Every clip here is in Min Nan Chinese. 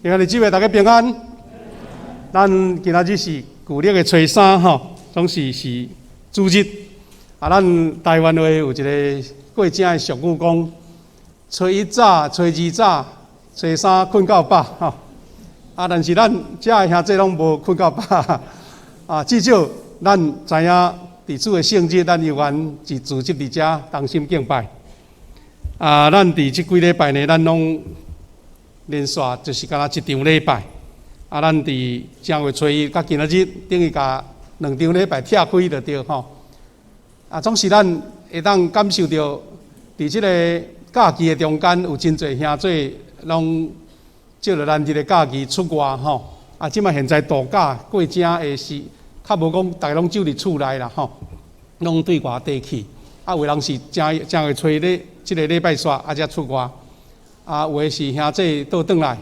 兄弟姊妹，大家平安。咱今仔日是舊曆的初三吼，總是是主日。啊，咱台灣話有一个過正的俗語講：初一早，初二早，初三睏到飽吼。啊，但是咱遮的兄弟攏無睏到飽。啊，至少咱知影，佇主的聖日，咱猶原是組織佇遮同心敬拜。啊，咱佇這幾禮拜呢，咱攏連續就是敢若一場禮拜。啊，咱佇正月初一佮今仔日，等於共兩場禮拜拆開就對吼。啊，總是咱會當感受著，佇這个假期的中間，有真濟兄弟攏藉著咱這个假期出外吼。啊，這馬現在度假過正的是，較無講逐家攏守佇厝內啦吼，攏對外地去。啊，有的人是正正月初一咧，這个禮拜煞啊才出外。啊，有的是兄弟倒轉來，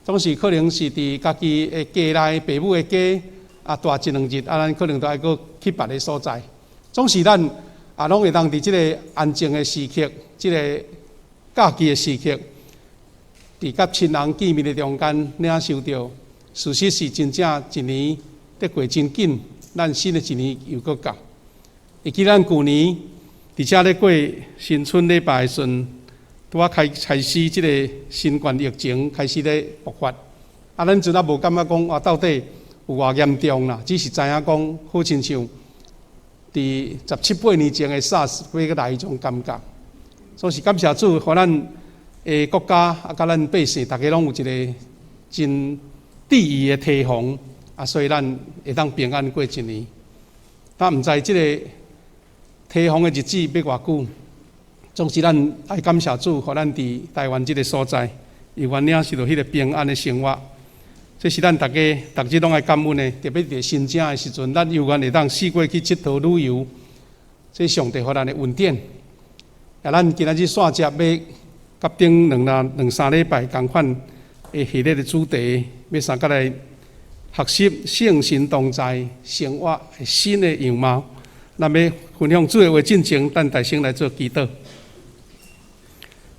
總是可能是佇家己的家內，爸母的家啊，蹛一兩日，啊，咱可能都愛閣去別个所在。總是咱啊，攏會當佇這个安靜的時刻，這个假期的時刻，佇佮親人見面的中間，領受著，事實是真正一年得過真緊，咱新的一年又閣到。會記咱舊年佇遮咧過新春禮拜的時陣，拄仔開開始這个新冠疫情開始咧爆發，啊，咱陣仔無感覺講啊，到底有偌嚴重啦，只是知影講好親像佇十七八年前的 SARS 欲閣來彼種感覺。所以是感謝主，予咱的國家啊，佮咱百姓，逐家攏有一个真注意的提防，啊，所以咱會當平安過一年。但毋知這个提防的日子欲偌久，總是咱愛感謝主，予咱佇台灣這个所在，猶原領受著彼个平安的生活。這是咱逐家逐日攏愛感恩的，特別佇新正的時陣，咱猶原會當四界去𨑨迌旅遊，這是上帝予咱的恩典。啊，咱今仔日紲接欲佮頂兩兩三禮拜仝款的系列的主題，欲相佮來學習聖神同在生活的新的樣貌。咱欲分享主的話進前，咱大聲來做祈禱。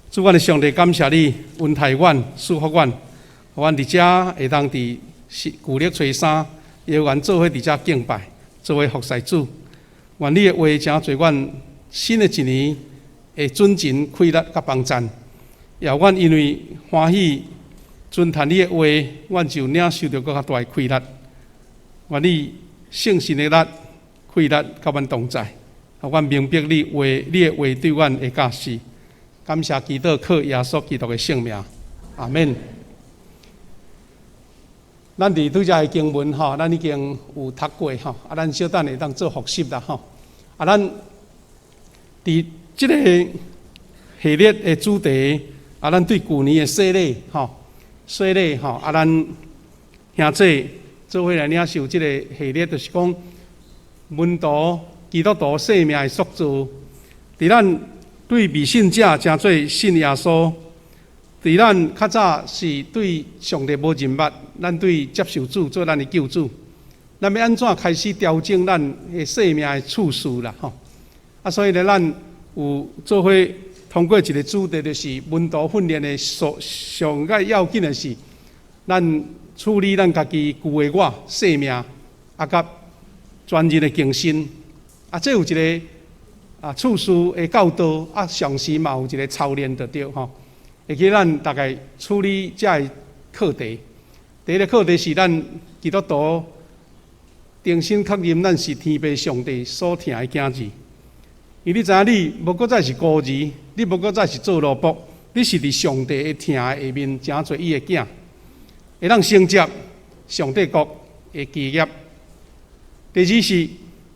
主，阮的上帝，感謝你恩待阮、賜福阮，予阮佇遮會當佇舊曆初三，猶原做伙佇遮敬拜，做伙服侍主。願你的話成做阮新的一年的準繩、氣力佮幫贊。也阮因為歡喜遵行你的話，阮就領受著閣較大的氣力。願你聖神的力、氣力佮阮同在，予阮明白你話、你的話對阮的教示。感謝祈禱，靠耶穌基督的聖名，阿們。咱佇拄才的經文吼，咱已經有讀過吼，啊，咱小等會當做複習啦吼。啊，咱佇這个系列的主題，啊，咱對舊年的洗禮吼，洗禮吼，啊，咱兄弟做伙來領受這个系列，就是講門徒基督徒生命的塑造，佇咱對未信者成做信耶穌，佇咱較早是對上帝無認捌，咱對接受主做咱的救主，咱欲按怎開始調整咱的生命的次序啦？吼！啊，所以呢，咱有做伙通過一个主題，就是門徒訓練的所上蓋要緊的是，咱處理咱家己舊的我生命，啊，佮全日的更新，啊，這有一个啊，次序的教導啊，同時嘛有一个操練就對吼。會記咱大概處理這个課題。第一个課題是咱基督徒重新確認咱是天父上帝所疼的囝兒。因為你知影，你無閣再是孤兒，你無閣再是做奴僕，你是佇上帝的疼的下面，成做伊的囝，會當承接上帝國的基業。第二是，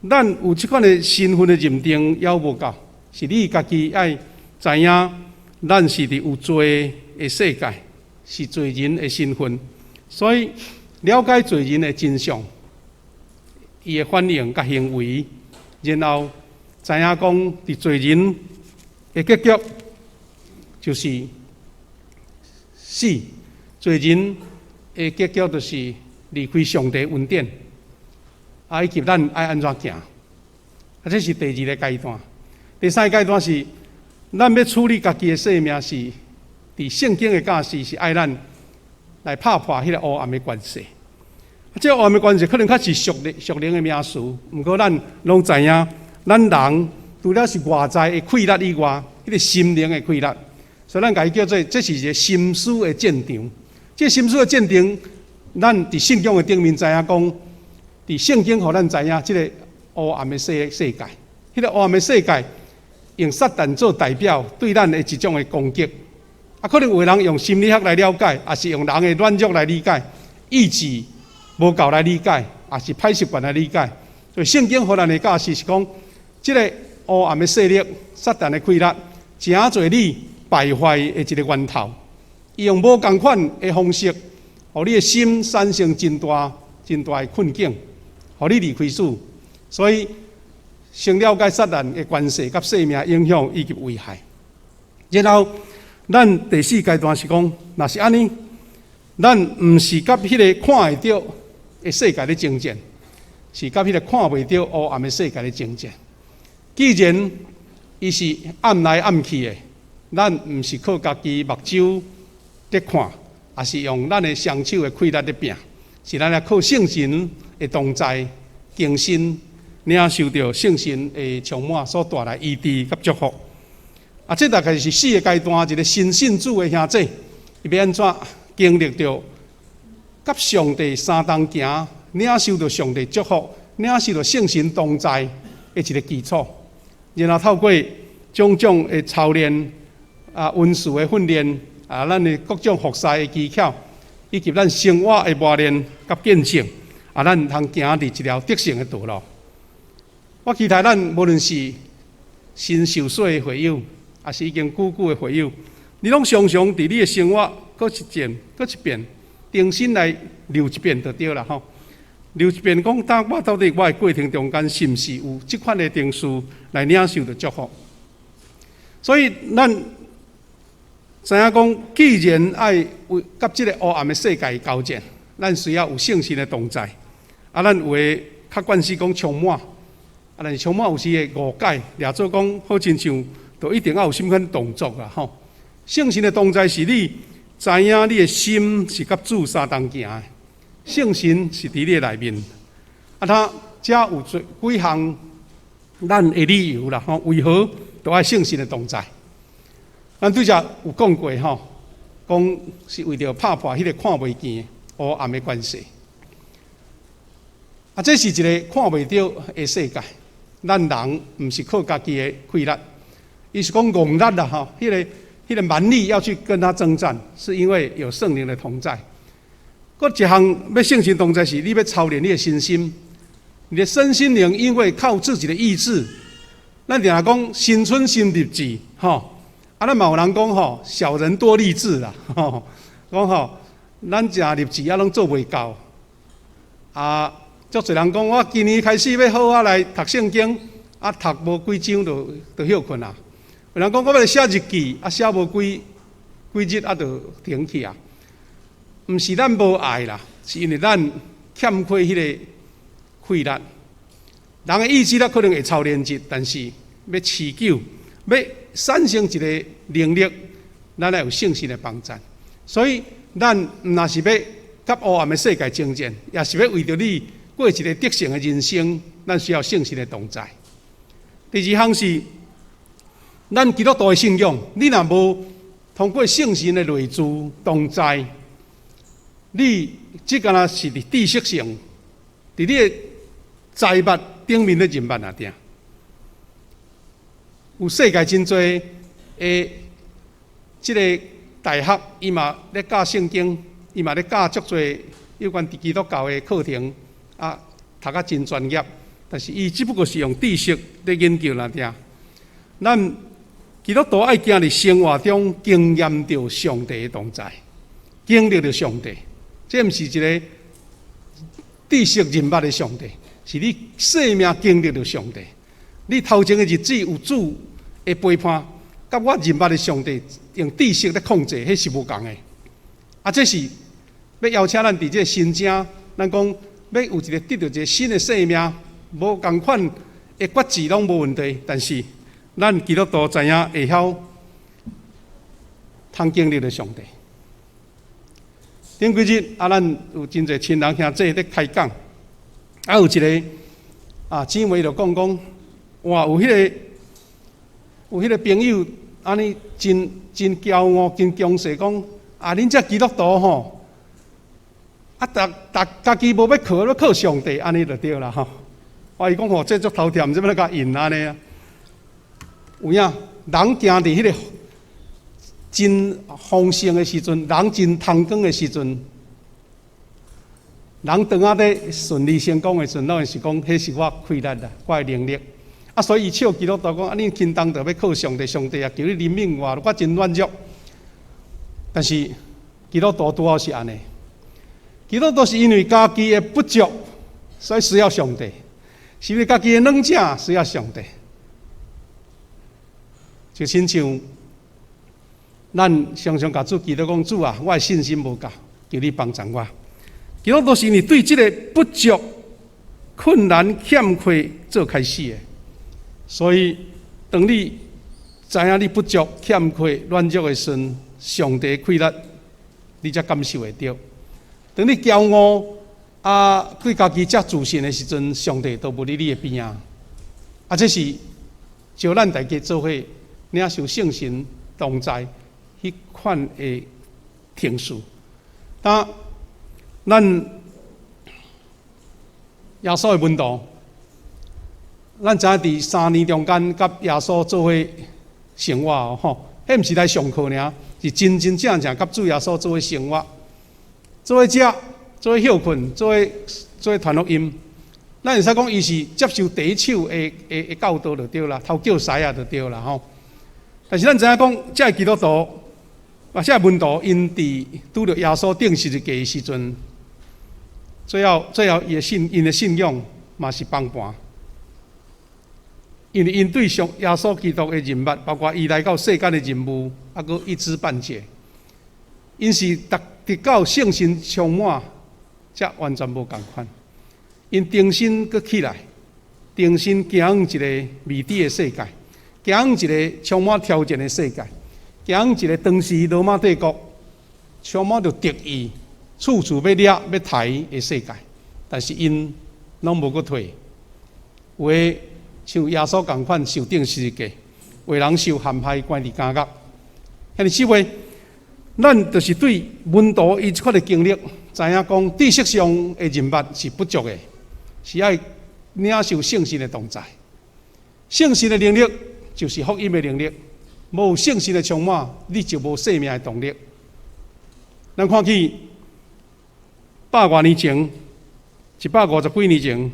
咱有這款的身份的認定，猶無夠，是你家己愛知影，咱是佇有罪的世界，是罪人的身份，所以了解罪人的真相，伊的反應佮行為，然後知影講佇罪人的結局就是死，罪人的結局就是離開上帝恩典。啊，以及咱愛按怎行？啊，這是第二个階段。第三个階段是，咱欲處理家己的生命是，佇聖經的教示是愛咱來拍破彼個黑暗的權勢。這個黑暗的權勢可能較是屬靈屬靈的名詞，毋過咱攏知影，咱人除了是外在的氣力以外，彼個心靈的氣力，所以咱共伊叫做這是一個心思的戰場。這個心思的戰場，咱佇信仰的頂面知影講，佇聖經予咱知影，這個黑暗的世界，彼個黑暗的世界用撒旦做代表，對咱的一種的攻擊。啊，可能有的人用心理學來了解，抑是用人的軟弱來理解，意志無夠來理解，抑是歹習慣來理解。所以聖經予咱的教示是講，這個黑暗的勢力、撒旦的氣力，誠濟你敗壞的一個源頭。伊用無仝款的方式，予你的心產生真大、真大的困境，予你離開主。所以，先了解撒旦的權勢佮生命影響以及危害。然後，咱第四階段是講，若是按呢，咱毋是佮彼個看會著的世界咧爭戰，是佮彼個看袂著黑暗的世界咧爭戰。既然伊是暗來暗去的，咱毋是靠家己目睭咧看，抑是用咱的雙手的氣力咧拚，是咱來靠聖神的同在更新，領受著聖神的充滿所帶來醫治佮祝福。啊，這大概是四個階段，一個新信主的兄弟，伊欲按怎經歷著佮上帝相同行，領受著上帝祝福，領受著聖神同在的一個基礎，然後透過種種的操練啊、文詞的訓練啊、咱的各種服侍的技巧，以及咱生活的磨練佮見證，啊，咱通行佇一條得勝的道路。我期待咱無論是新受洗的會友，抑是已經久久的會友，你攏常常佇你的生活閣一遍、閣一遍，重新來溜一遍就對啦吼。溜一遍講，當我到底我的過程中間是毋是有這款的程序來領受著祝福？所以咱知影講，既然愛為佮這個黑暗的世界交戰，咱需要有聖神的同在。啊，咱有的較慣勢講充滿，啊，但是充滿有時會誤解，掠做講好親像，就一定愛有啥物款動作啦吼。聖神的同在是你知影你的心是佮主相同行的，聖神是佇你的內面。啊，他遮有幾項咱的理由啦吼，為何都愛聖神的同在？咱拄才有講過吼，講是為著拍破彼個看袂見黑暗的權勢。啊，這是一個看袂著的世界，咱人毋是靠家己的氣力，伊是講戇力啦吼，彼個蠻力要去跟他爭戰，是因為有聖靈的同在。閣一項欲聖神同在是，你欲操練你的身心，你的身心靈，因為靠自己的意志，咱定定講新春新立志，吼，啊，咱嘛有人講吼，小人多立志啦，吼，講吼，咱誠立志啊，攏做袂到，啊，足濟人講我今年開始欲好好來讀聖經，啊，讀無幾章就歇睏啊。有人講我欲來寫日記，啊，寫無幾幾日啊，就停去啊。毋是咱無愛啦，是因為咱欠缺彼個氣力。人的意志力可能會操練一，但是欲持久，欲產生一個能力，咱愛有聖神的幫助。所以，咱毋若是欲佮黑暗的世界爭戰，抑是欲為著你過一個得勝的人生，咱需要聖神的同在。第二項是，咱基督徒的信仰，你若無通過聖神的內住同在，你只敢若是佇知識性，佇你的財物頂面咧認捌爾定。有世界真濟的這個大學，伊嘛咧教聖經，伊嘛咧教足濟有關基督教的課程，啊，讀甲真專業，但是伊只不過是用知識咧研究爾定。咱基督徒愛行佇生活中經驗著上帝的同在，經歷著上帝，這毋是一個知識認捌的上帝，是你生命經歷著上帝。你頭前的日子有主的陪伴，佮我認捌的上帝用知識咧控制，彼是無仝的。啊，這是欲邀請咱佇這個新正，咱講欲有一個得著一個新的生命，無仝款的決志攏無問題，但是咱基督徒知影會曉通經歷著上帝。頂幾日啊，咱有真濟親人兄弟咧開講，啊有一个啊姊妹就講講，哇有彼个朋友按呢真真驕傲、真強勢講，啊恁這基督徒吼，啊逐逐家己無欲靠，欲靠上帝，按呢就對啦吼。哇伊講吼，這足頭痛，毋知欲按怎共應按呢啊？有影，人行佇彼个真豐盛的時陣，人真通光的時陣，人當仔咧順利成功的時陣，攏是講彼是我氣力啦，我的能力。啊，所以伊笑基督徒講，啊，恁輕重就欲靠上帝，上帝啊，求你憐憫我，我真軟弱。但是基督徒拄好是按呢，基督徒是因為家己的不足，所以需要上帝；是因為家己的軟弱，需要上帝。就親像咱常常共主祈禱講，主啊，我的信心無夠，求你幫助我。基督徒是因為對這个不足、困難、欠缺做開始的，所以當你知影你不足、欠缺、軟弱的時陣，上帝氣力你才感受會著。當你驕傲啊，對家己遮自信的時陣，上帝都無佇你的邊仔。啊，這是招咱大家做伙領受聖神同在彼款的程序。當咱耶穌的門徒，咱知影佇3年中間，佮耶穌做伙生活哦，吼，彼毋是來上課爾，是真真正正佮主耶穌做伙生活，做伙食，做伙歇睏，做伙做伙傳福音。咱會使講，伊是接受第一手的教導就對啦，頭叫師仔就對啦，吼。但是咱知影講，這个基督徒，啊，這个門徒，𪜶佇拄著耶穌釘十字架的時陣，最後最後𪜶的信仰嘛是崩盤，因為𪜶對上耶穌基督的認捌，包括伊來到世間的任務，猶閣一知半解。𪜶是得到聖神充滿，才完全無仝款。𪜶重新閣起來，重新行向一个未知的世界，行向一个充滿挑戰的世界，行向一个當時羅馬帝國充滿著敵意、處處欲掠欲刣的世界。但是𪜶攏無閣退，有的像耶穌仝款受釘十字架，有的人受陷害關佇監獄。兄弟姊妹，咱就是對門徒伊這款的經歷，知影講知識上的認捌是不足的，是愛領受聖神的同在。聖神的能力就是福音的能力，無聖神的充滿，你就無生命的動力。咱看起百外年前，150幾年前，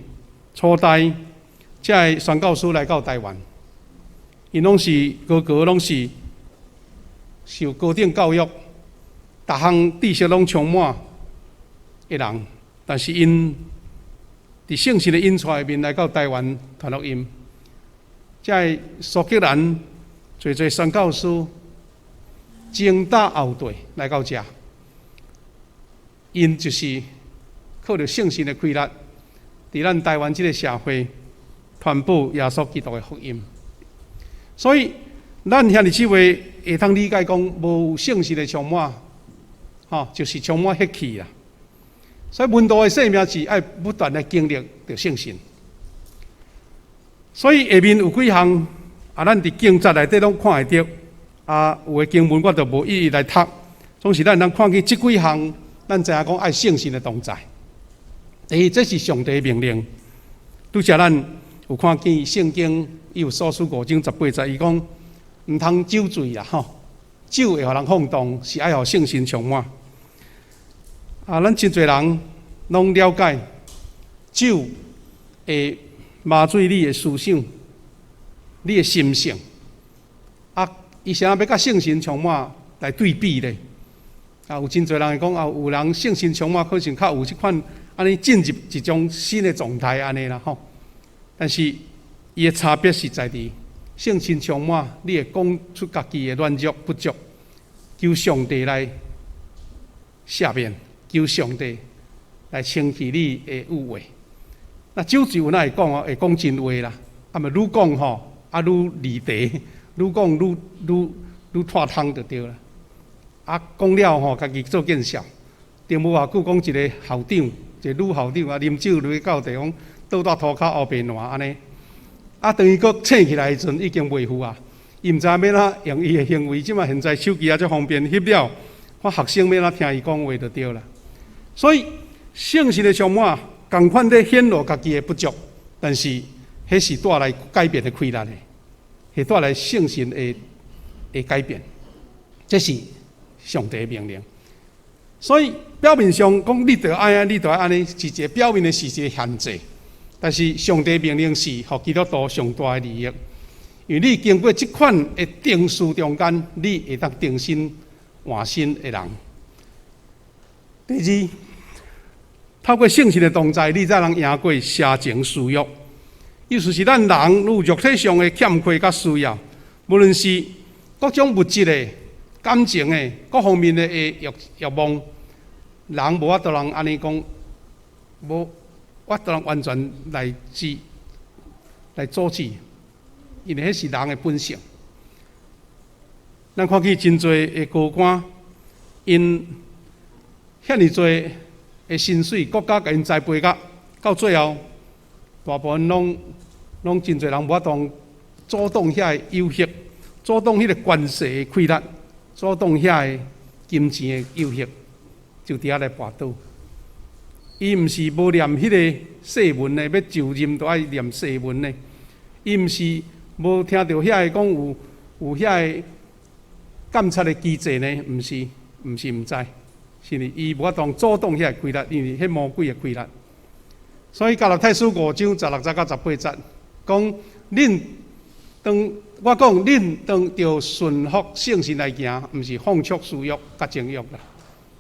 初代這个宣教師來到台灣，𪜶攏是個個攏是受高等教育，逐項知識攏充滿的人，但是𪜶佇聖神的引帶內面來到台灣傳福音，這个蘇格蘭濟濟宣教師前搭後綴來到遮，𪜶就是靠著聖神的氣力，佇咱台灣這个社會傳播耶穌基督的福音。所以，咱兄弟姊妹會當理解講，無聖神的充滿，吼，就是充滿血氣啦。所以門徒的生命是愛不斷來經歷著聖神。所以下面有幾項啊，咱佇經節內底攏看會著。啊，有的經文我就無一一來讀。總是咱通看見這幾項，咱知影講愛聖神的同在。第一，這是上帝的命令。拄才咱有看見聖經，以弗所書5章18節，伊講毋通酒醉啦，吼，酒會予人放蕩，是愛予聖神充滿。啊，咱真濟人攏了解酒會麻醉你的思想、你的心性。啊，伊啥欲佮聖神充滿來對比咧？啊，有真濟人會講啊，有人聖神充滿，可能較有這款按呢進入一種新的狀態按呢啦吼。但是伊的差別是在佇聖神充滿，你會講出家己的軟弱不足，求上帝來赦免，求上帝來清去你的污穢。那酒醉有哪會講哦？會講真話啦。啊，嘛愈講吼，啊愈離題，愈講愈愈愈脫空就對啦。啊，講了吼，家己做見笑，頂無偌久講一个校長，一个女校長啊，啉酒入去到地方，倒佇塗跤烏白爛按呢。啊，當伊閣醒起來的時陣，已經袂赴啊。伊毋知影欲按怎用伊的行為，這馬現在手機啊遮方便，翕了，看學生欲按怎聽伊講話就對啦。所以聖神的充滿，仝款咧顯露家己的不足，但是彼是帶來改變的氣力的，是帶來聖神的改變，這是上帝的命令。所以表面上講你著愛按呢，你著愛按呢，是一個表面的事實的限制。但是上帝命令是予基督徒上大的利益，因為你經過這款的程序中間，你會當重新換新的人。第二，透過聖神的同在，你才能贏過邪情私欲。意思是咱人有肉體上的欠缺佮需要，無論是各種物質的、感情的、各方面的欲望，人無法度人按呢講，無法度人完全來止、來阻止，因為彼是人的本性。咱看見真濟的高官，𪜶遐爾濟的薪水，國家共𪜶栽培甲到最後，大部分攏真濟人無法度阻擋遐个誘惑，阻擋彼個權勢的氣力，阻擋遐个金錢的誘惑，就佇遐來跋倒。伊毋是無念彼个誓文的，欲就任都愛念誓文的。伊毋是無聽著遐个講有遐个監察的機制呢？毋是，毋是毋知，是因為伊無法度阻擋遐个氣力，因為彼魔鬼的氣力。所以加拉太書5章16節到18節，講恁當我講恁當著順服聖神來行，毋是放逐私欲佮情欲啦。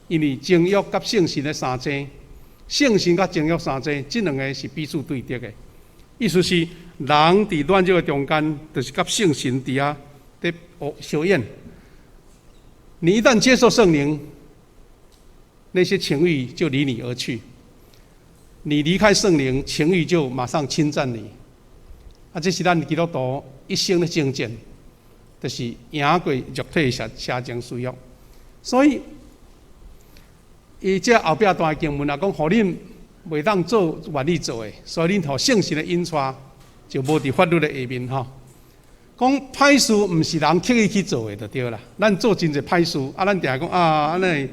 因為情欲佮聖神的相爭，聖神佮情欲相爭，這兩个是彼此對敵的。意思是人佇軟弱的中間，就是佮聖神佇遐佇相演。你一旦接受聖靈，那些情欲就離你而去。你離開聖靈，情欲就馬上侵佔你。啊，這是咱基督徒一生的征戰，就是贏過肉體邪情私欲。所以，伊這後壁段經文啊，講，予恁袂當做願意做的，所以恁予聖神的引帶，就無佇法律的下面吼。講歹事毋是人刻意去做的，就對啦。咱做真濟歹事，啊，咱定定講啊，按呢，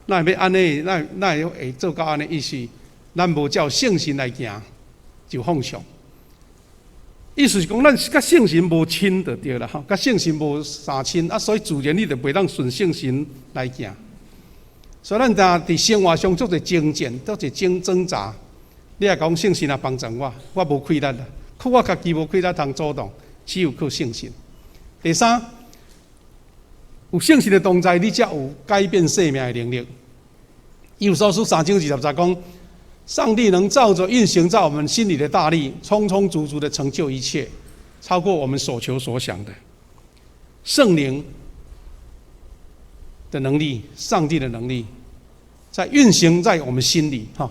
哪會欲按呢，哪會做到按呢？意思，咱無照聖神來行，就放縱。意思是講，咱佮聖神無親就對啦，吼，佮聖神無相親，啊，所以自然你就袂當順聖神來行。所以咱定佇生活上足濟爭戰，足濟掙扎。你若講聖神來幫助我，我無氣力啦，靠我家己無氣力通阻擋，只有靠聖神。第三，有聖神的同在，你才有改變生命的能力。以弗所書3章20節講，上帝能照著運行在我們心裡的大力，充充足足的成就一切，超過我們所求所想的。聖靈的能力，上帝的能力，在運行在我們心裡。哈，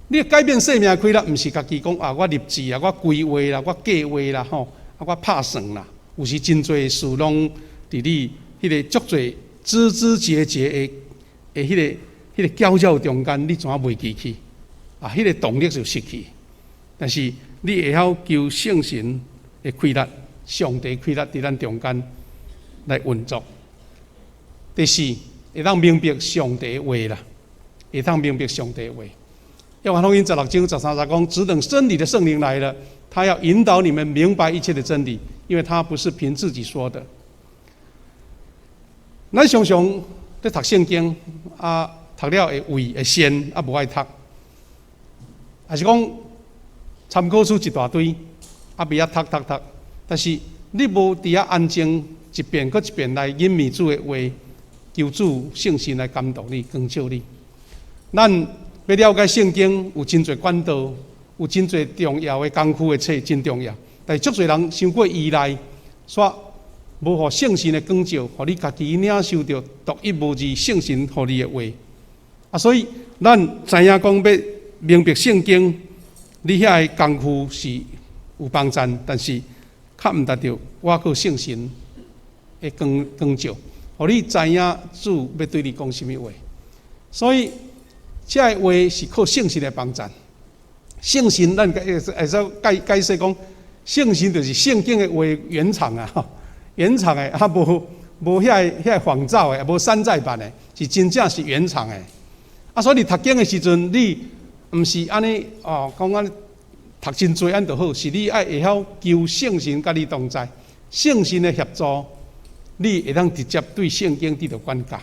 你改變生命的氣力，毋是家己講啊，我立志啊，我規劃啦，我計劃啦，吼，啊，我拍算啦，有時真濟事攏佇你彼个足濟枝枝節節的彼個攪攪中間，你怎仔袂記去？啊，彼個動力就失去。但是你會曉求聖神的氣力，上帝氣力佇咱中間來運作。第四，會當明白上帝話啦，會當明白上帝話。約翰福音16章13節講：只等真理的聖靈來了，他要引導你們明白一切的真理，因為他不是憑自己說的。咱常常咧讀聖經，啊，讀了會胃會跣，啊，無愛讀。抑是講參考書一大堆，啊，袂曉讀讀讀。但是你無佇遐安靜一遍閣一遍來吟味主的話，求主聖神來感動你、光照你。咱欲了解聖經有真濟管道，有真濟重要的工具的冊，真重要。但是足濟人傷過依賴，煞無予聖神的光照，予你家己領受著獨一無二聖神予你的話。啊，所以咱知影講欲明白聖經，你遐个工具是有幫贊，但是較毋值著倚靠聖神的光照，予你知影主欲對你講啥物話。所以這个話是靠聖神來幫贊。聖神，咱會使解解釋講，聖神就是聖經的話原廠啊，原廠的啊，無無遐个遐個仿造的，無山寨版的，是真正是原廠的。啊，所以你讀經的時陣，你毋是按呢哦，講按呢讀真濟按就好，是你愛會曉求聖神佮你同在，聖神的協助，你會當直接對聖經得著管教。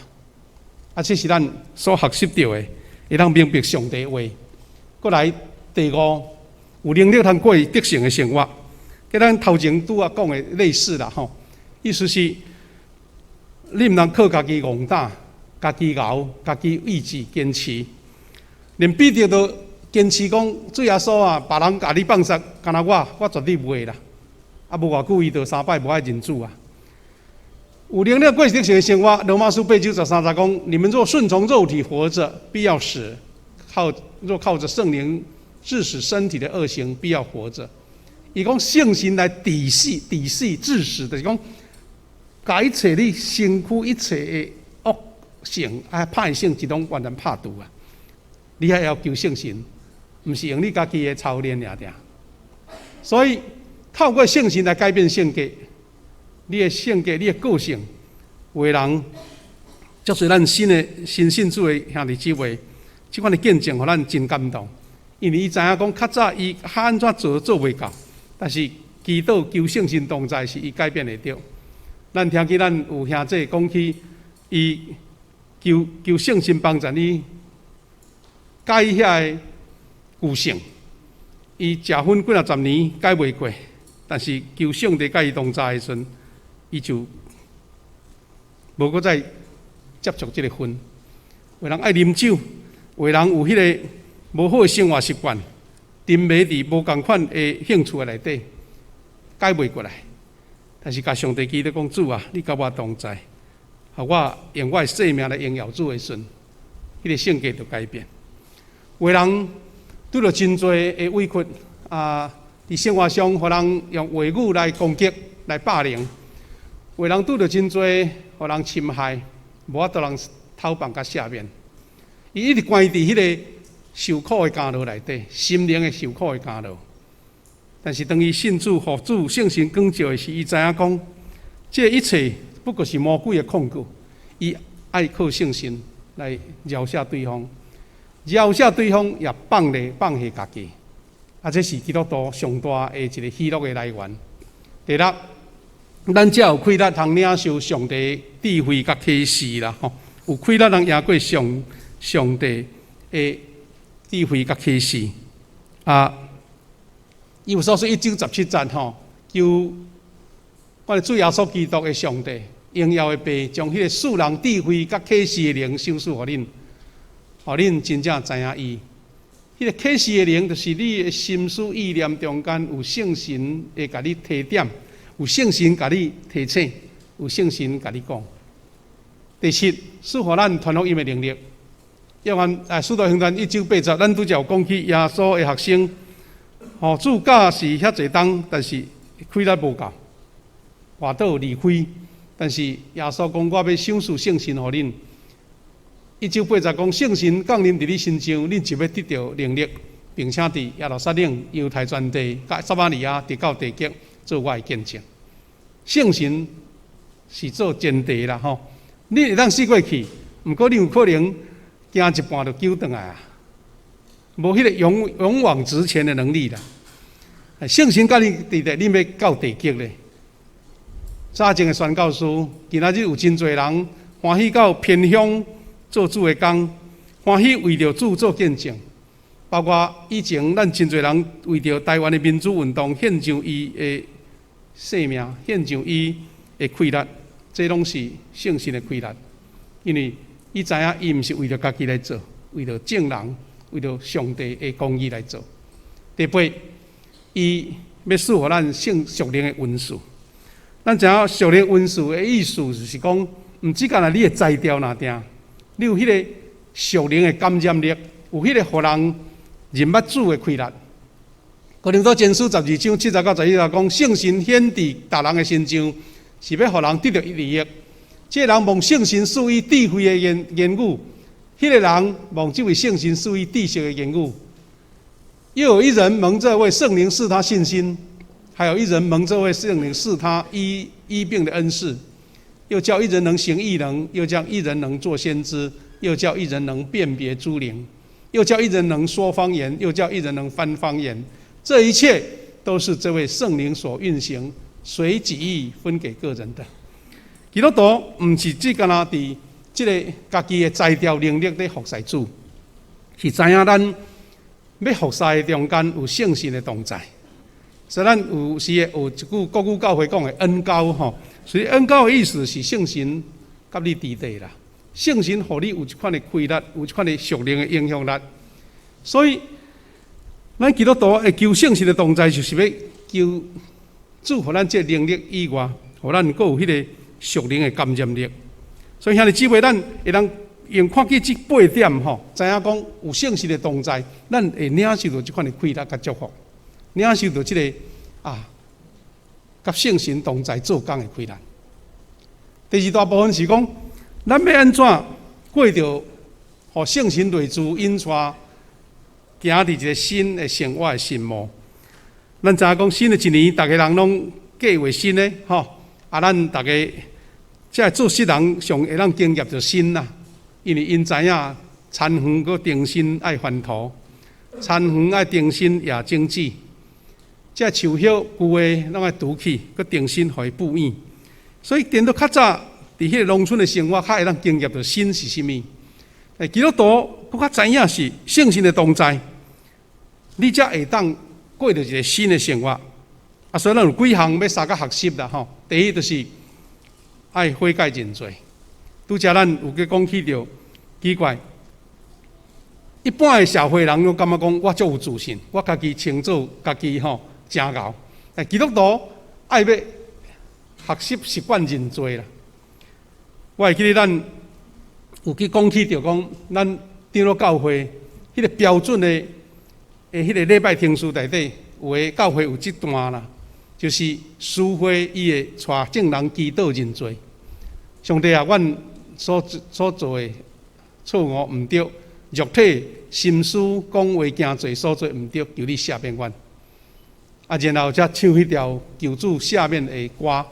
啊，這是咱所學習著的，會當明白上帝話。閣來第五，有能力通過得勝的生活，佮咱頭前拄仔講的類似啦吼。意思是，你毋通靠家己戇膽、家己熬、家己意志堅持。連彼得都堅持講，主耶穌啊，別人共你放殺，干焦我，我絕對袂啦。啊，無偌久，伊就三擺無愛認主啊。有能力過得勝的生活，羅馬書八章十三節講：你們若順從肉體活著，必要死；若靠著聖靈治死身體的惡行，必要活著。伊講聖神來治死、治死、治死，就是講，共一切你身軀一切的惡性啊、歹性，質攏完全拍除啊！你還要求聖神，毋是用你家己的操練爾爾。所以透過聖神來改變性格，你的性格、你的個性，有的人，足濟咱新的新信主的兄弟姊妹，這款的見證，予咱真感動。因為伊知影講，較早伊較按怎做做袂到，但是祈禱求聖神同在，是伊改變會著。咱聽見咱有兄弟講起，伊求求聖神幫助伊改遐个舊性。伊食薰幾若十年改袂過，但是求上帝佮伊同在的時陣，伊就無閣再接觸這个薰。有人愛啉酒，有人有彼个無好的生活習慣，沉迷佇無仝款的興趣的內底，改袂過來。但是共上帝祈禱講，主啊，你佮我同在，予我用我的生命來榮耀主的時陣，彼个性格就改變。有人拄著真濟的委屈啊，佇生活上，予人用話語來攻擊、來霸凌；有人拄著真濟，予人侵害，無法度人討放佮赦免。伊一直關佇彼个受苦的監牢內底，心靈的受苦的監牢。但是當伊信主、予主聖神光照的時，伊知影講，這一切不過是魔鬼的控告。伊愛靠聖神來饒赦對方，饒赦對方也放咧放下家己。啊，這是基督徒上大的一個喜樂的來源。第六，咱才有氣力通領受上帝智慧佮啟示啦，吼，有氣力通贏過上上帝的智慧佮啟示。啊，以弗所書一章十七節吼，求我的主耶穌基督的上帝，榮耀的父，將彼个賜人智慧佮啟示的靈賞賜予恁，予恁真正知影伊。彼个啟示的靈，就是你的心思意念中間有聖神會共你提點，有聖神共你提醒，有聖神共你講。第七，賜予咱傳福音的能力。約翰啊，使徒行傳一章八節，咱拄才有講起耶穌的學生，吼，主教是遐濟冬，但是氣力無夠，跋倒離開。但是耶穌講，我欲賞賜聖神予恁。一章八節講，聖神降臨佇你身上，恁就欲得著能力，並且佇耶路撒冷、猶太全地、佮撒瑪利亞，直到地極，做我的見證。聖神是做前提啦，吼！你會當死過去，毋過你有可能行一半就勼轉來啊，無彼个勇勇往直前的能力啦。聖神佮你佇咧，恁欲到地極咧。早前的宣教士，今仔日有真濟人歡喜到偏鄉做主的工，歡喜為著主做見證。包括以前咱真濟人為著台灣的民主運動獻上伊的性命，獻上伊的氣力，這攏是聖神的氣力。因為伊知影伊毋是為著家己來做，為著眾人，為著上帝的公義來做。第八，伊欲賜予咱聖屬靈的恩賜。咱知影屬靈恩賜的意思，就是講，毋只干焦你的才調爾定，你有彼个屬靈的感染力，有彼个予人認捌主的氣力。哥林多前書十二章七節到十一節講，聖神顯佇逐人的身上，是欲予人得著利益。這个人蒙聖神賜予智慧的言言語，彼個人蒙這位聖神賜予知識的言語，又有一人蒙這位聖靈賜他信心，還有一人蒙這位聖靈賜他醫醫病的恩賜，又叫一人能行異能，又叫一人能做先知，又叫一人能辨別諸靈，又叫一人能說方言，又叫一人能翻方言。這一切都是這位聖靈所運行，隨己意分給各人的。基督徒毋是只干焦佇這个家己的才調能力咧服侍主，是知影咱欲服侍的中間有聖神的同在。所以咱有時會有一句國語教會講的恩膏吼，所以恩膏的意思是聖神佮你佇底啦，聖神予你有一款的氣力，有一款的屬靈的影響力。所以咱基督徒會求聖神的同在，就是欲求主予咱這個能力以外，予咱閣有彼個屬靈的感染力。所以兄弟姊妹，咱會當用看見這八點吼，知影講有聖神的同在，咱會領受著這款的氣力佮祝福，領受著這个啊，佮聖神同在做工的氣力。第二大部分是講，咱欲按怎過著，予聖神內住引帶，行佇一个新的生活的新模。咱知影講新的一年，逐个人攏計劃新的吼，啊，咱逐个這做事人上會當經驗著新啦，因為𪜶知影田園閣重新愛翻土，田園愛重新掖種子，這樹葉舊的攏愛除去，閣重新予伊補養。所以，顛倒較早佇彼个農村的生活，較會當經驗著新是啥物。欸，基督徒閣較知影是聖神的同在，你才會當過著一个新的生活。啊，所以咱有幾項欲相佮學習啦吼。第一就是愛悔改認罪。拄才咱有去講起著奇怪，一般的社會人攏感覺講我足有自信，我家己稱做家己吼誠𠢕。但基督徒愛欲學習習慣認罪啦。我會記得咱有去講起著講，咱長老教會彼个標準的彼个禮拜程序內底，有的教會有這段啦，就是司會伊會帶眾人祈禱認罪。上帝啊，阮所所做的錯誤毋對，肉體心思講話行做所做毋對，求你赦免阮。啊，然後才唱彼條求主赦免的歌。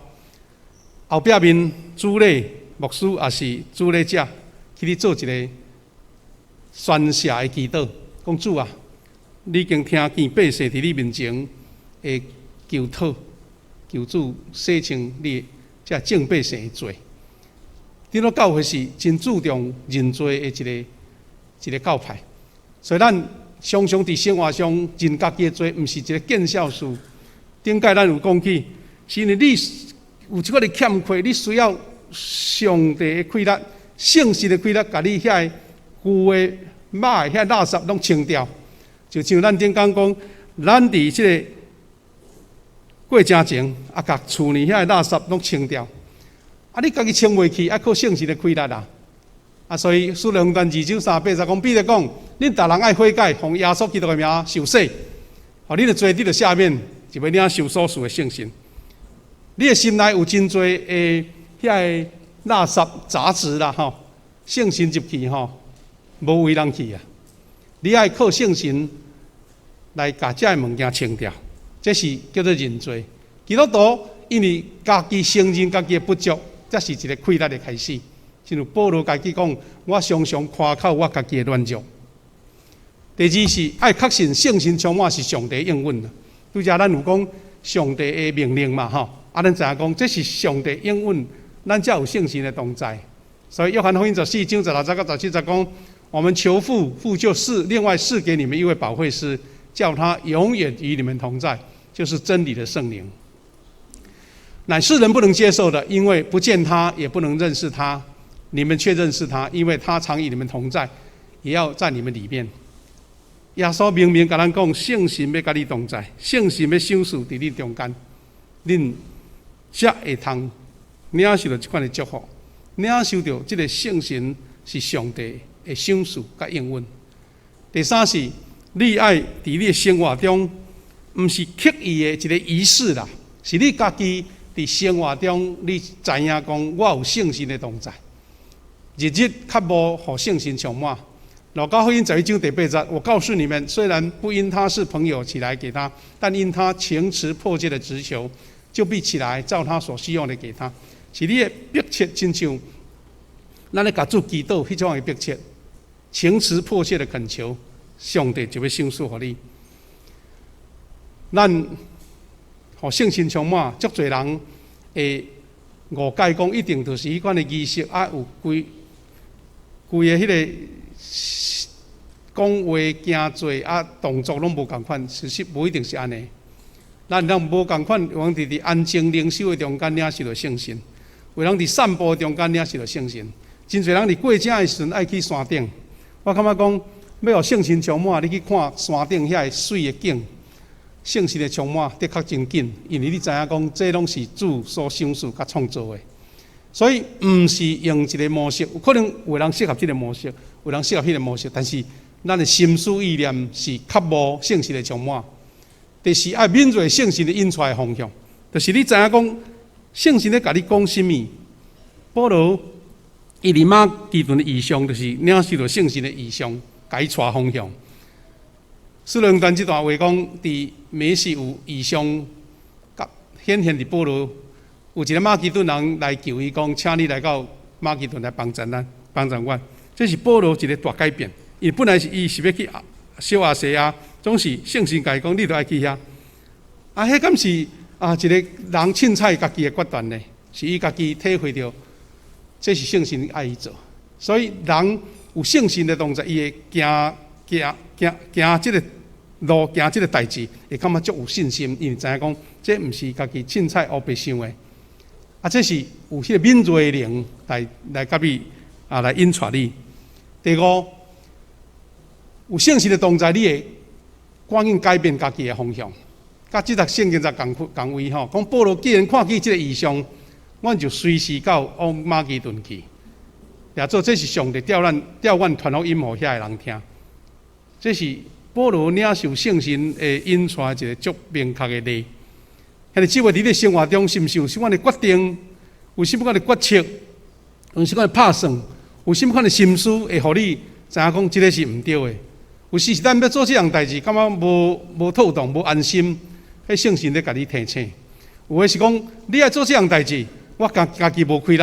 後壁面主禮牧師抑是主禮者去咧做一个宣泄的祈禱，講主啊，你已經聽見百姓佇你面前的求討，求主洗清你這眾百姓的罪。長老教會是真注重認罪的一个一个教派，所以咱常常佇生活上認家己的罪，毋是一个見笑事。頂擺咱有講起，是因為你有這款的欠缺，你需要上帝的氣力、聖神的氣力，共你遐个舊的肉的遐垃圾攏清掉。就像咱頂工講，咱佇這个過程前，啊，共厝內遐个垃圾攏清掉。啊，你家己清袂去，愛靠聖神的氣力啦。啊，所以使徒行傳二章三八節講，彼得講，恁逐人愛悔改，奉耶穌基督的名受洗，予恁的罪得著赦免，就欲領受所賜的聖神。你的心內有真濟的遐个垃圾雜質啦，吼，聖神入去吼，無位通去啊！你愛靠聖神來共這个物件清掉，這是叫做認罪。基督徒因為家己承認家己的不足，這是一个氣力的開始。正如保羅家己講，我常常誇口我家己的軟弱。第二是愛確信聖神充滿是上帝應允啦。拄才咱有講上帝的命令嘛，吼，啊，咱知影講這是上帝應允，咱才有聖神的同在。所以約翰福音14章16節到17節講，我們求父，父就賜另外賜給你們一位保惠師，叫他永遠與你們同在，就是真理的聖靈。乃世人不能接受的，因為不見他，也不能認識他。你們卻認識他，因為他常與你們同在，也要在你們裡面。耶穌明明共咱講，聖神欲佮你同在，聖神欲賞賜佇你中間，恁才會通領受著這款的祝福，領受著這个聖神是上帝的賞賜佮應允。第三是，你愛佇你的生活中，毋是刻意的一个儀式啦，是你家己佇生活中，你知影講我有聖神的同在。日日渴慕予聖神充滿。路加福音11章第8節，我告訴你們，雖然不因他是朋友起來給他，但因他情辭迫切的直求，就必起來照他所需用的給他。是你的迫切，親像咱咧共主祈禱彼種的迫切，情辭迫切的懇求，上帝就欲賞賜予你。咱予聖神充滿，足濟人會誤解講，一定就是彼款的儀式啊，有規規个彼个講話、行做啊，動作攏無仝款，事實無一定是按呢。咱人無仝款，有人佇安靜靈修的中間領受著聖神，有人佇散步的中間領受著聖神。真濟人佇過井的時陣愛去山頂，我感覺講欲予聖神充滿，你去看山頂遐个媠的景，聖神的充滿的確真緊，因為你知影講，這攏是主所賞賜佮創造的，所以毋是用一個模式，有可能有人適合這個模式，有人適合彼個模式，但是咱的心思意念是渴慕聖神的充滿，就是愛敏銳聖神的引帶的方向，就是你知影講聖神咧共你講啥物。保羅伊佇馬其頓的異象，就是領受著聖神的異象，共伊帶方向。使徒行傳這段話講，佇大馬色有異象，佮顯現佇保羅，有一個馬其頓人來求伊講，請你來到馬其頓來幫贊咱，幫贊阮。這是保羅一個大改變。伊本來是伊是欲去小亞細亞，總是聖神共伊講，你著愛去遐。啊，彼敢是啊一個人凊彩家己的決斷呢？是伊家己體會著，這是聖神愛伊做。所以人有聖神的同在，伊會行行行行這個路，行這個代誌，會感覺足有信心，因為知影講，這毋是家己凊彩烏白想的。啊，這是有彼個敏銳的靈來共你啊來引帶你。第五，有聖神的同在，你會趕緊改變家己的方向。佮這節聖經就仝仝位吼，講保羅既然看見這個異象，阮就隨時到往馬其頓去。也做這是上帝調咱調阮傳福音予遐个人聽。這是保羅領受聖神的引帶一個足明確的例。兄弟姊妹佇你生活中，是毋是有啥物的決定，有啥物款的決策，有啥物款的拍算，有啥物款的心思，會予你知影講這个是毋對的？有時是咱欲做這項代誌，感覺無妥當、無安心，彼聖神咧共你提醒。有的是講，你愛做這項代誌，我家家己無氣力，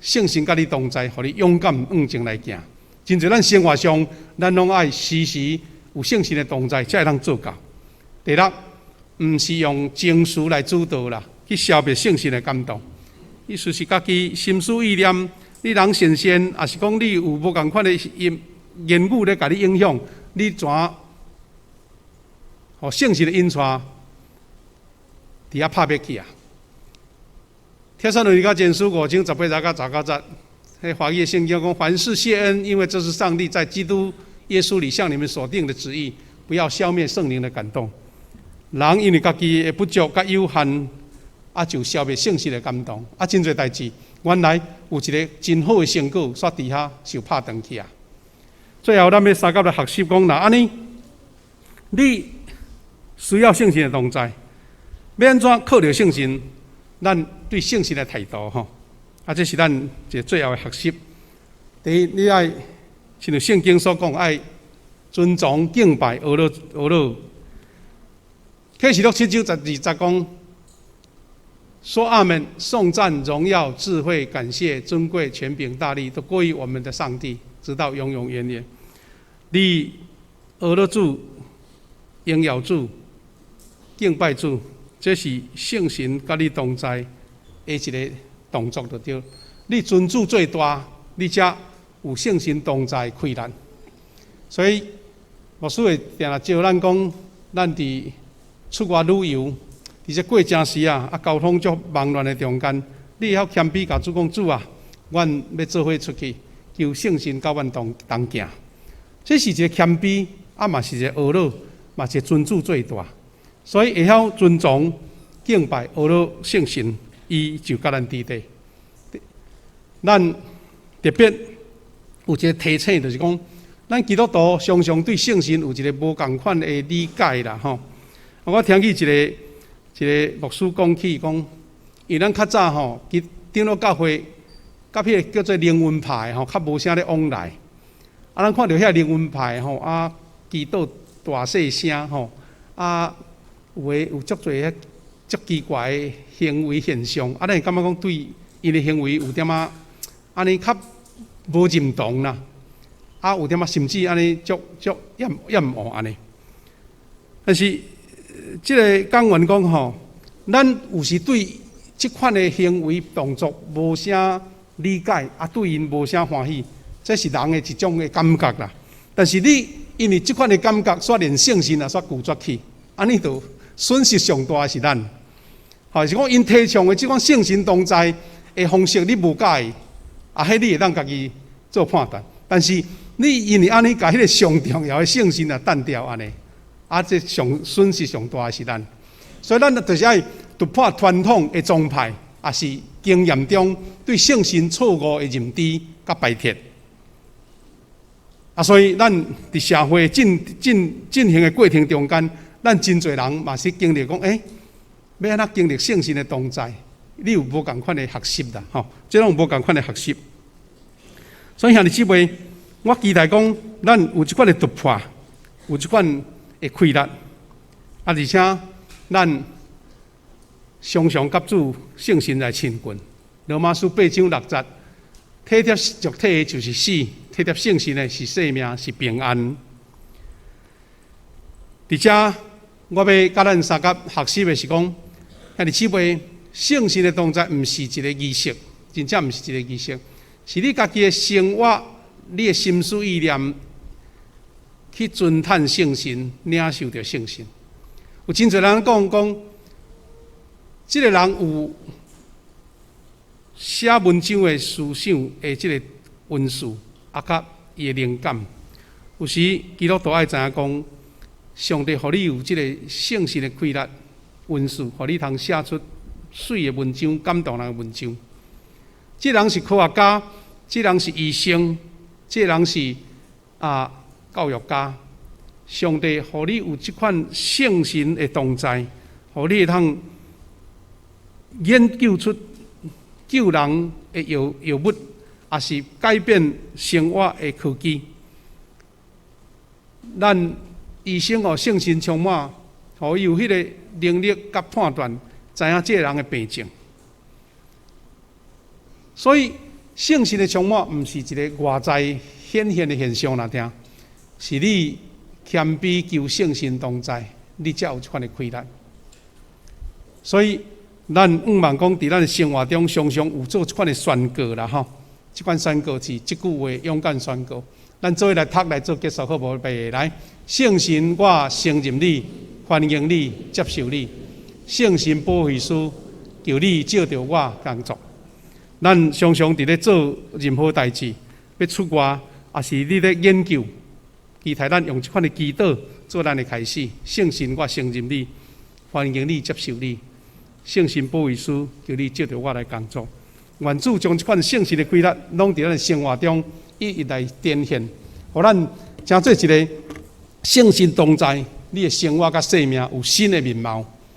聖神佮你同在，予你勇敢向前來行。真濟咱生活上，咱攏愛時時有聖神的同在，才會當做到。第六，毋是用情緒來主導啦，去消滅聖神的感動。意思是家己心思意念，你人善善，抑是講你有無仝款的言言語咧，共你影響，你怎予聖神的引帶，佇遐拍滅去啊？帖撒羅尼迦前書5章18節佮19節，彼華語的聖經講：凡事謝恩，因為這是上帝在基督耶穌裡向你們所定的旨意，不要消滅聖靈的感動。人因為家己的不足佮有限，啊就消滅聖神的感動。啊，真濟代誌，原來有一個真好的成果，煞佇遐受拍斷去啊。最後，咱欲相佮來學習講，若按呢，你需要聖神的同在，欲按怎靠著聖神？咱對聖神的態度吼，啊，這是咱一個最後的學習。第一，你愛親像聖經所講，愛尊崇敬拜阿羅阿羅。啟示錄7章12節講，說阿們，頌讚、榮耀、智慧、感謝、尊貴、權柄、大力，都歸於我們的上帝，直到永永遠遠。你阿羅主、榮耀主、敬拜主，這是聖神佮你同在的一個動作就對。你尊主做大，你才有聖神同在氣力。所以牧師會定定召咱講，咱佇出外旅遊，佇這過程時啊，啊交通足忙亂的中間，你會曉謙卑共主講，主啊，阮欲做伙出去，求聖神佮阮同同行。這是一個謙卑，啊嘛是一個呵咾，嘛是尊主做大。所以會曉尊崇敬拜呵咾聖神，伊就佮咱佇底。咱特別有一個提醒，就是講，咱基督徒常常對聖神有一個無仝款的理解啦，吼。我聽見一個牧師講起講，因為咱較早吼，佇長老教會教佮彼个叫做靈恩派吼，較無啥咧往來。啊，咱看著遐靈恩派吼，啊，祈禱大細聲吼，啊，有的有足濟遐足奇怪的行為現象，啊，咱會感覺講對𪜶的行為有點仔按呢較無認同啦，啊，有點仔甚至按呢足足厭厭惡按呢。但是這个講員講吼，咱有時對這款的行為動作無啥理解，啊，對𪜶無啥歡喜，這是人的一種的感覺啦。但是你因為這款的感覺，煞連聖神也煞拒絕去，按呢就損失上大的是咱。吼，是講𪜶提倡的這款聖神同在的方式，你無佮意，啊，彼你會當家己做判斷。但是你因為按呢，共彼个上重要的聖神也擲掉按呢，啊，這上損失上大的是咱。所以咱就是愛突破傳統的宗派，抑是經驗中對聖神錯誤的認知佮排斥。啊，所以咱佇社會進進進行的過程中間，咱真濟人嘛是經歷講，欸，欲按怎經歷聖神的同在？你有無仝款的學習啦？吼，這攏有無仝款的學習。所以兄弟姊妹，我期待講，咱有這款的突破，有這款的氣力，啊，而且咱常常佮主聖神來親近。羅馬書八章六節，體貼肉體的就是死，體貼聖神的是生命，是平安。佇遮，我欲佮咱相佮學習的是講，兄弟姊妹，聖神的同在毋是一个儀式，真正毋是一个儀式，是你家己的生活，你的心思意念去尊嘆聖神，領受著聖神。有真濟人講講，這个人有寫文章的思想的這个恩賜，啊，佮伊的靈感。有時基督徒愛知影講，上帝予你有這个聖神的氣力恩賜，予你通寫出媠的文章，感動人的文章。這人是科學家，這人是醫生，這人是教育家。上帝予你有這款聖神的同在，予你會通研究出救人的藥藥物，抑是改變生活的科技。咱醫生哦，聖神充滿，予伊有彼个能力佮判斷，知影這个人的病症。所以聖神的充滿，毋是一个外在顯現的現象爾爾，是你謙卑求聖神同在，你才有這款的氣力。所以，咱向望講，佇咱的生活中，常常有做這款的宣告啦，吼。這款宣告是這句話勇敢宣告。咱做伙來讀來做結束好無？預備來，聖神，我承認你，歡迎你，接受你。聖神保惠師，求你照著我工作。咱常常佇咧做任何代誌，欲出外，抑是你咧研究，期待咱用這款的祈禱做咱的開始。聖神，我承認你，歡迎你，接受你。聖神保惠師，求你照著我來工作。願主將這款聖神的氣力，攏佇咱的生活中一一來展現，予咱成做一个聖神同在，你的生活佮生命有新的面貌。